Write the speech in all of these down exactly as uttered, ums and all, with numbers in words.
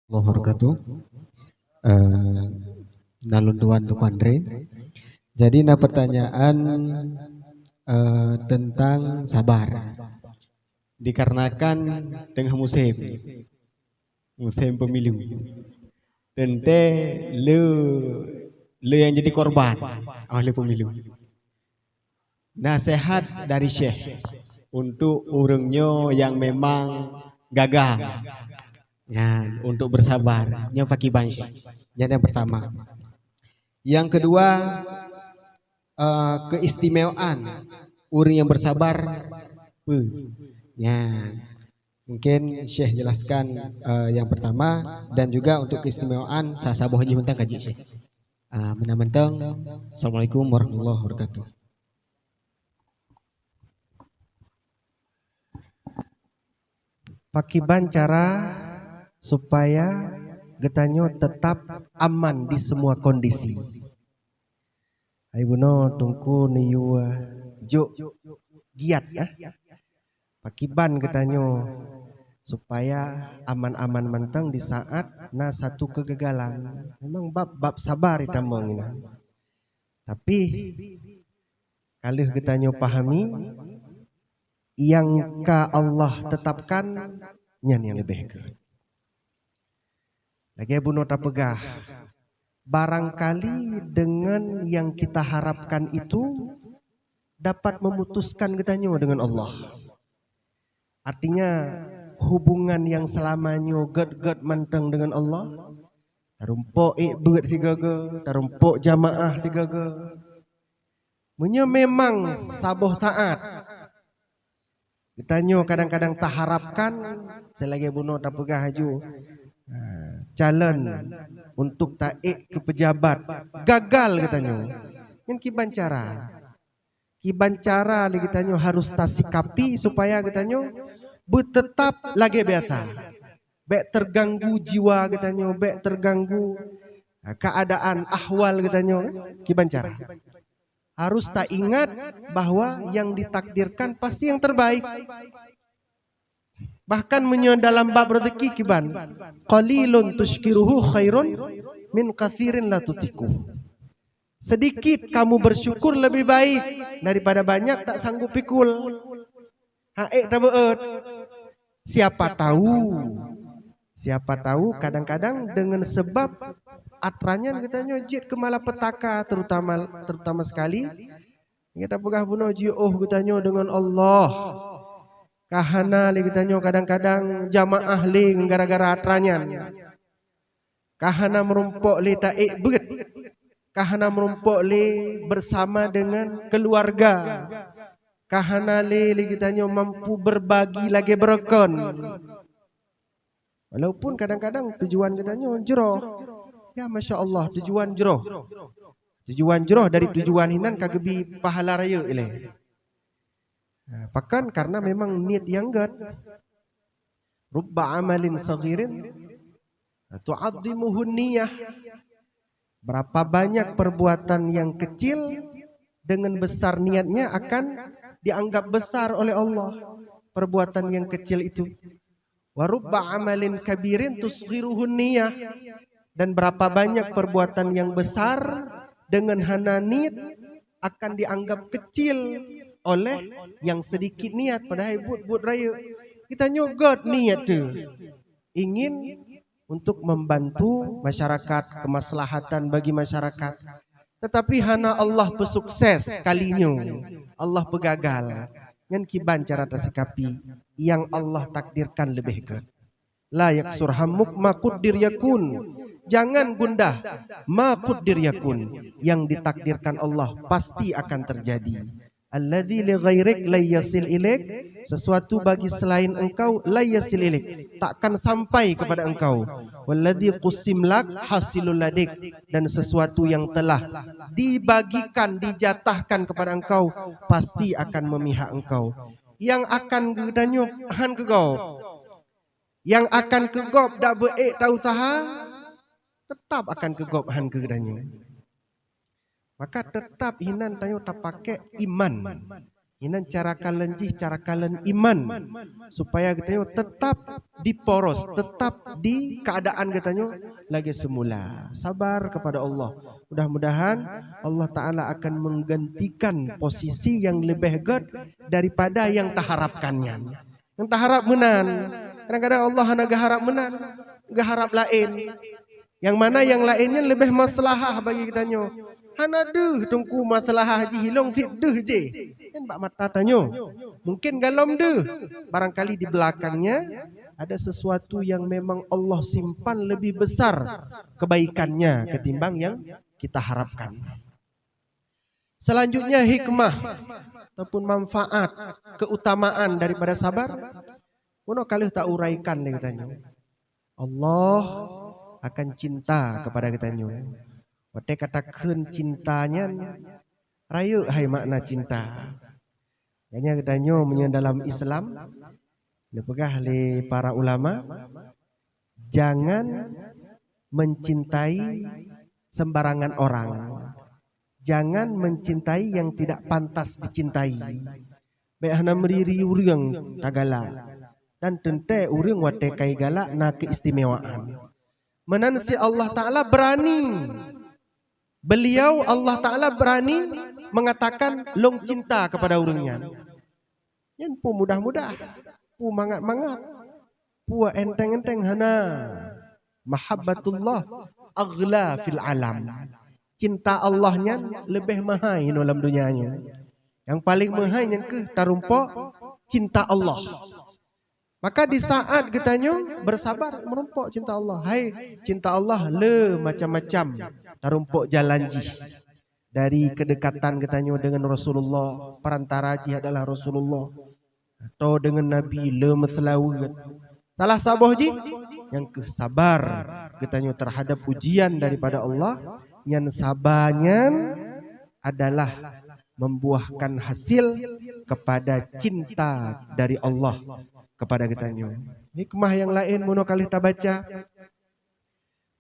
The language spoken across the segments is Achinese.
Allahu wabarakatuh. Eh, na lôn tuan Teungku Andre. Jadi na pertanyaan, eh, tentang sabar. Dikarenakan tengah musim, musim pemilu. Teuntée le, le nyang jadi korban oleh pemilu. Nasihat dari Syekh untuk ureuëng nyoe nyang memang gagal. Nyan, untuk bersabar. Nyoe pakriban Syekh. Nyan nyang pertama. Yang kedua, eh, keistimewaan ureuëng nyang bersabar peue. Nyan. Mungkin Syekh jelaskan, eh, yang pertama dan juga untuk keistimewaan sa-, saboh jih mantong ka jeuet Syekh. Ah, meunan mantong. Assalamualaikum warahmatullahi wabarakatuh. Pakriban cara supaya geutanyoe tetap aman di semua kondisi? Hai bunoe Teungku neuyue jok giat, eh. Pakriban geutanyoe supaya aman-aman mantong di saat na satu kegagalan. Memang bab, bab sabar itamong inan. Tapi, ka lheueh geutanyoe pahami, nyang ka Allah tetapkan, nyan nyang leubeh gét. Lagée bunoe tapeugah, barangkali dengan yang kita harapkan itu dapat memutuskan geutanyoe dengan Allah. Artinya, hubungan yang selama nyoe gét-gét mantong dengan Allah, tarumpok ék beuet sigoe-goe, tarumpok jamaah sigoe-goe. Meunyoe memang saboh saát geutanyoe kadang-kadang taharapkan, lagée bunoe tapeugah laju, ah, calon untuk taék keu peujabat, gagal geutanyoe. Nyan kiban cara? Kiban cara lé geutanyoe harus tasikapi supaya geutanyoe beuteutap lagée biasa. Bék teuganggu jiwa geutanyoe, bék teuganggu, ah, keuadaan ahwal geutanyoe, kan? Kiban cara? Harus taingat bahwa yang ditakdirkan pasti yang terbaik. Bahkan meunyoe dalam bab rezeki kiban, "Qalilun tusykiruhu khairun min katsirin la tutiquh." Sedikit kamu bersyukur lebih baik daripada banyak tak sanggup pikul. Ha'ék tabeuet. Siapa tahu, siapa tahu kadang-kadang dengan sebab atra nyan geutanyoe jeuet keu malapetaka, terutama, terutama sekali, geutanyoe peugah bunoe jiôh geutanyoe deungon Allah. Ka hana lé geutanyoe kadang-kadang jamaah lé gara-gara atra nyan. Ka hana meurumpok lé taék beuet. Ka hana meurumpok lé bersama dengan keluarga. Ka hana lé, lé geutanyoe mampu berbagi lagée beureukan. Walaupun kadang-kadang tujuan geutanyoe jroh. Ya, masya Allah, tujuan jroh. Tujuan jroh dari tujuan inan ka geubi pahala rayeuk ilée. Ha, pakon? Karena memang niet nyang gét. Rubba amalin saghirin tu'azzimuhun niyah. Berapa banyak perbuatan yang kecil dengan besar niatnya akan dianggap besar oleh Allah. Perbuatan yang kecil itu. Wa rubba amalin kabirin tusghiruhun niyah. Dan berapa banyak perbuatan yang besar dengan hana niet akan dianggap kecil oleh yang sedikit niat, padahai buet-buet rayeuk. Geutanyoe gét niet teuh ingin untuk membantu masyarakat, kemaslahatan bagi masyarakat. Tetapi hana Allah peusukses kali nyoe, Allah peugagal. Nyan kiban cara tasikapi, nyang Allah takdirkan leubeh gét. La yaksur hammuk ma quddir yakun. Jangan gundah, ma quddir yakun. Yang ditakdirkan Allah pasti akan terjadi. Alladzi li ghairik la yasil ilaik, sesuatu bagi selain engkau la yasil ilaik, takkan sampai kepada engkau. Walladzi qusim lak hasilul ladik, dan sesuatu yang telah dibagikan, dijatahkan kepada engkau, pasti akan memihak engkau. Nyang akan geutanyoe han keu gob. Nyang akan keu gob dak beu ék ta useuha, teutap akan keu gob han keu geutanyoe. Maka teutap hinan tanyoe tapakék iman. Inan cara kalon jih, cara kalon iman, supaya geutanyoe tetap diporos, tetap di keadaan geutanyoe lagée semula. Sabar kepada Allah. Mudah-mudahan Allah Ta'ala akan menggantikan posisi yang lebih gét daripada yang taharapkan nyan. Nyang taharap meunan. Kadang-kadang Allah hana geuharap meunan, geuharap laén. Nyang mana nyang laén nyan leubeh maslahah bagi geutanyoe. Hana deuh teungku maslahah jih, ilong sit deuh jih. Kan bak mata tanyoe. Mungkin galom deuh. Barangkali di belakangnya ada sesuatu yang memang Allah simpan lebih besar kebaikannya ketimbang yang kita harapkan. Selanjutnya, hikmah ataupun manfaat, keutamaan daripada sabar. Meunoe ka lheueh tauraikan lé geutanyoe. Allah akan cinta kepada geutanyoe. Watée ka takheun cinta nyan, rayeuk hai makna cinta. Makanya geutanyoe meunyoe dalam Islam, neupeugah lé para ulama, jangan mencintai sembarangan orang. Jangan mencintai yang tidak pantas dicintai. Bék hana meuriri ureuëng tagalak, dan teuntée ureuëng watée ka igalak na keistimewaan. Meunan cit Allah Ta'ala berani. Beliau, Allah Ta'ala, berani mengatakan, "Lôn cinta kepada ureuëng nyan." Nyan peue mudah-mudah, peue mangat-mangat, peue enteng-enteng, hana. Mahabbatullah aghla fil alam. Cinta Allah nyan leubeh meuhai inoe lam donya nyoe. Nyang paleng meuhai nyan kheueh tarumpok cinta Allah. Maka di saat geutanyoe bersabar, meurumpok cinta Allah. Hai, cinta Allah le macam-macam, tarumpok jalan jih. Dari kedekatan geutanyoe dengan Rasulullah, perantara jih adalah Rasulullah, atau dengan Nabi le meuseulaweuet. Salah saboh jih, nyang kheueh sabar geutanyoe terhadap ujian daripada Allah, nyan saba nyan adalah membuahkan hasil kepada cinta dari Allah kepada geutanyoe. Hikmah nyang laén meunoe ka lheueh tabaca,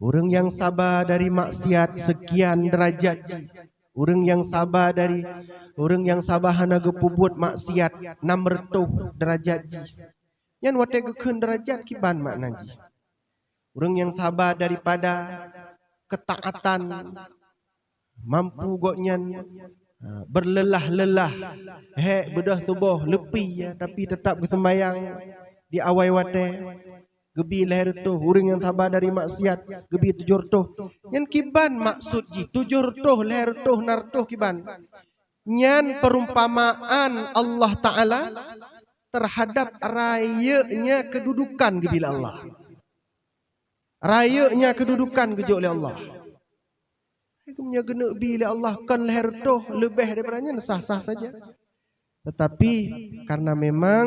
ureuëng nyang saba dari maksiat sekian derajat jih, ureuëng nyang saba dari, ureuëng nyang saba hana geupeubuet maksiat nam reutôh derajat jih. Nyan watée geukheun derajat kiban makna jih. Ureuëng nyang saba daripada ketaatan, mampu gobnyan, ha, berlelah-lelah, hék beudôh tuboh leupie, ya, tapi teutap geuseumbayang di awai watée. Geubi lhée reutôh, ureuëng nyang saba dari maksiat geubi tujoh reutôh. Nyan kiban maksud jih, tujoh reutôh, lhée reutôh, na reutôh kiban. Nyan perumpamaan Allah Ta'ala terhadap rayeuknya kedudukan geubi lé Allah. Rayeuknya kedudukan geujok lé Allah. Meunyoe geuneuk bi lé Allah kon lhée reutôh, leubeh daripada nyan, sah-sah saja. Tetapi karena memang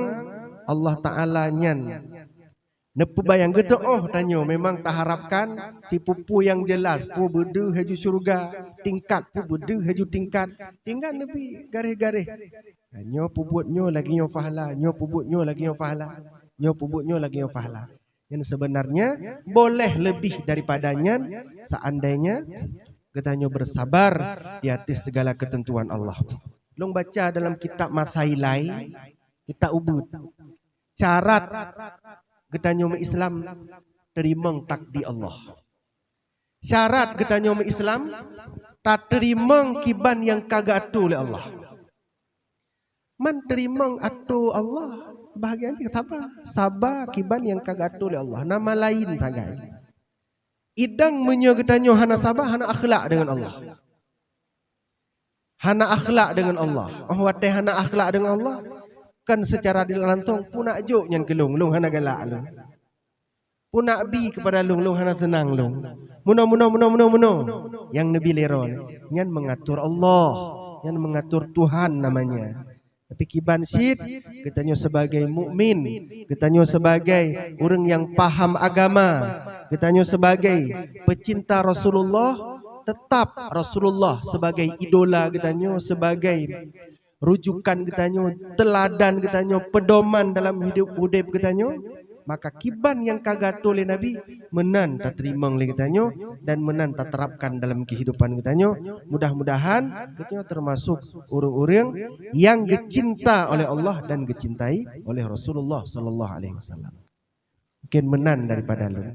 Allah Ta'ala nyan neupeubayang geuteuoh tanyoe, memang taharapkan tipu-pu nyang jelas, peue beudeuh haju syeuruga, tingkat peue beudeuh haju tingkat, tinggai neubi garéh-garéh. Nyoe peubuet nyoe lagée nyoe pahala, nyoe peubuet nyoe lagée nyoe pahala, nyoe peubuet nyoe lagée nyoe pahala. Nyan sebenarnya boleh lebih daripada nyan seandainya geutanyoe bersabar di atas segala ketentuan Allah. Lôn baca dalam kitab Masailai, kitab Ubud. Syarat geutanyoe meu-Islam, teurimong takdir Allah. Syarat geutanyoe meu-Islam, tateurimong kiban nyang ka geuatoe lé Allah. Man teurimong atoe Allah, bahagian jih saba. Saba kiban nyang ka geuatoe lé Allah, nama laén sagai. Idang meunyoe geutanyoe hana saba, hana akhlak deungon Allah. Hana akhlak deungon Allah. Oh, watée hana akhlak deungon Allah, kan secara tidak langsung peunak jok nyan keu lôn, lôn hana galak lôn. Peunak bi keupada lôn, lôn hana seunang lôn. Meunoe, meunoe, meunoe, meunoe, meunoe. Nyang neubi lé droe nyan mengatur Allah, nyan mengatur Tuhan namanya. Tapi kiban cit, geutanyoe sebagai mukmin, geutanyoe sebagai ureuëng nyang paham agama, geutanyoe sebagai pecinta Rasulullah, tetap Rasulullah sebagai idola geutanyoe, sebagai rujukan geutanyoe, teuladan geutanyoe, peudoman dalam hidup udeb geutanyoe. Maka kiban nyang ka geuatoe lé Nabi meunan tateurimong lé geutanyoe dan meunan taterapkan dalam kehidupan geutanyoe. Mudah-mudahan geutanyoe termasuk ureuëng-ureuëng nyang geucinta oleh Allah dan geucintai oleh Rasulullah sallallahu alaihi wasallam. Mungkin meunan daripada lôn.